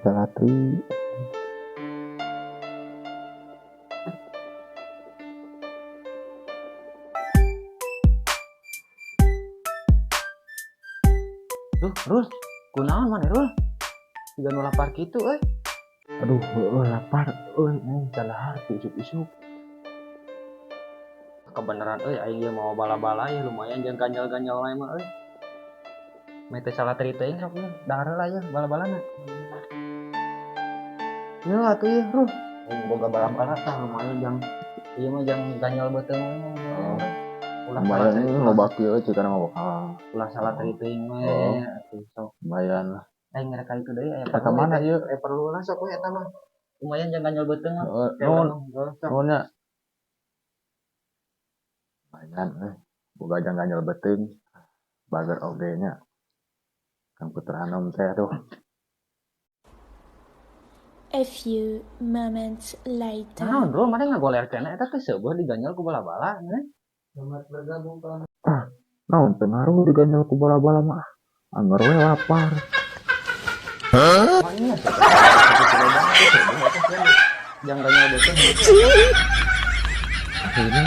Salatri. Duh, Rul, kunaon maneh, Rul? Jiga nu lapar kitu euy. Aduh, heueuh lapar euy, aing can dahar ti isuk-isuk. Kebeneran euy, aing ieu mawa bala-bala ya lumayan jeung ganjel-ganjel wae mah euy. Meh teh salatri teuing sok ieu, dahar heula ieu bala-balana. Ieu atuh ieu, Rul. Aing boga bala-bala tah lumayan jang ieu mah jang ganjel beuteung we. Oh. Ulah Lumayan salah euy, loba kieu euy cigana mah bakal. Ulah salatri teuing we Oh. atuh sok. Lumayan lah. Aing rek ka itu deui aya Rek ka perlu mana eta. ieu? Aya perlu lah sok we eta mah. Lumayan jang ganjel beuteung mah. Heeh, Kayak nuhun. urang mah, sok. Nuhun nya. Lumayan euy, boga jang ganjel beuteung. Bager oge nya. Kang Putra Anom teh aduh. A few moments later. Naon, Rul, maneh ngagoler keneh eta teh seubeuh diganjel ku bala-bala nya. Selamat bergabung kawan. Ah, naon teu ngaruh diganjel ku bala-bala mah. Angger we lapar. Makanya sih, sakitu lobang teh seubeuh eta sia jang ganjel beuteung. Akhirnya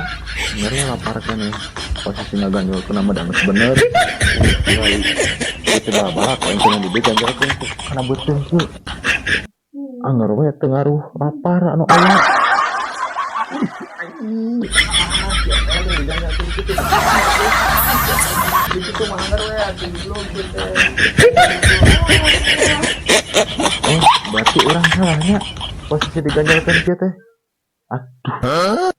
angger we lapar keneh. Posisi ngaganjel mah da geus bener. Tinggal itu bala-bala ku aing cenah diganjelkeun ku kana beuteung kieu. Angger we teu ngaruh lapar anu aya. Sia teh lamun diganjelkeun kitu. Di situ mah angger we atuh goblok ieu teh. Oh, berarti urang salahnya posisi diganjelkeun kieu teh. Aduh.